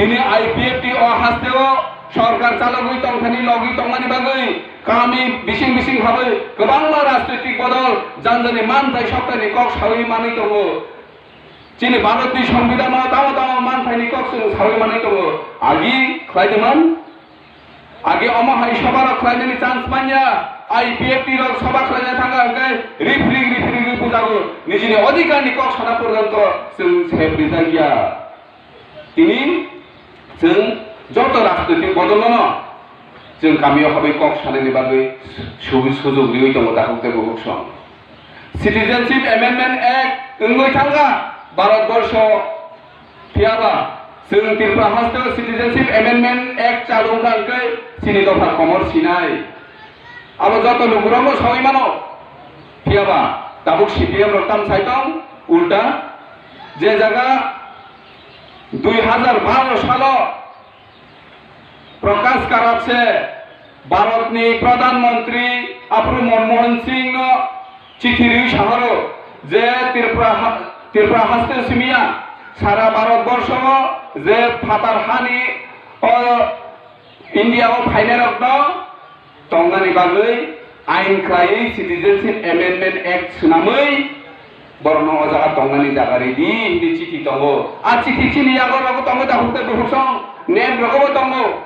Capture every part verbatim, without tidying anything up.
Tini I P F T o hasteo sorkar chalogwi tongthani logwi tongmani bagwi kami bising bising habai kwbangma rajnoitik bodol janjani manthai sokthani kok sawi manwi tongo. Chini Bharatni Songbidanno tamo tamo manthaini kok chwng sawi manwi tongo. Agi khlai tongman, agi omo hai sobarok khlainani chance manya, I P F T rok soba khlaina thangkha hwnkhe rifrik rifrik rwi bujago, nijini odhikarni kok sana porjonto chwng sep rijak ya. Tini chwng joto rajnoitik bodolno chwng kamio habai kok sanani bagwi su-, sujok riwi tongo takhuk tei bukhuk song. Citizenship Amendment Act wngwi thangkha Bharat borsho, phiyaba chwng Tripura hasteo Citizenship Amendment Act chalu wngkha hwnkhe chini dopha komor sinai. Abo joto lukurokno sawi mano, phiyaba tabuk C P M rok tam sai tong ulta je jaga dui hajar baro salo Prakash Karat se Bharatni Pradhan Mantri aphuru Manmohan Singh no chithi rwi sahoro je Tripura ha-, Tripura haste simiya sara Bharat borsho je phatar hani o India o phainairokno tongnani bagwi ain khlaiwi Citizenship Amendment Act swnamwi borokno o jaga tongnani jaga ridi hinwi chithi tongo. A chithi chini yago rogo tongo takhuk tei bukhuk song, net rogobo tongo.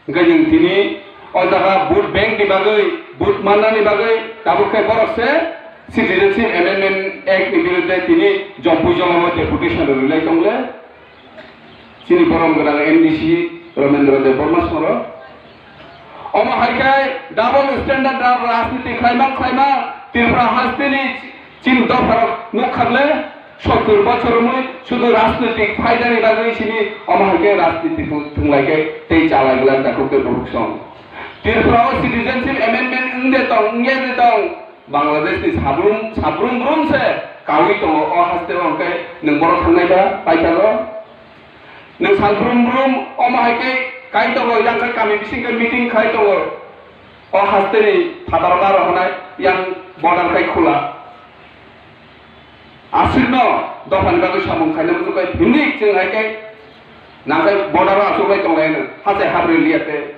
Hwnkhe nwng tini o jaga vote bank ni bagwi, vote mannani bagwi tabuk khe borok se Citizenship Amendment Act ni birudde tini Jompui jolao deputation rwlai tongle. Chini borom gwnang M D C Ramendra Debbarma soro. Omo hai khe double standard ra-, rajniti khlaimang khlaima Tripura hasteni chini dopharok nukha le sottur bochor wngwi sudu rajnitik phaidani bagwi sini omo hai khe rajniti thung-, thunglai khe tei chalai glak takhuk tei bukhuk song. Tripura o citizenship amendment wngde tong, wngya de tong, Bangladesh ni sabrum, sabrum brum se kawi tongo o haste o, hwnkhe nwng borok thangnai ba paithago? Nwng sal brum brum omo hai khe kai tongo, yang khe kami bising khe meeting khai tongo. O haste ni phataro baro hwnai yang border khai khula. Aswk no dophani bagwi samung khaina muchung khai hindi chwng hai khe nang khe border o achuk bai tong lai hwno. Hachai habri liya te.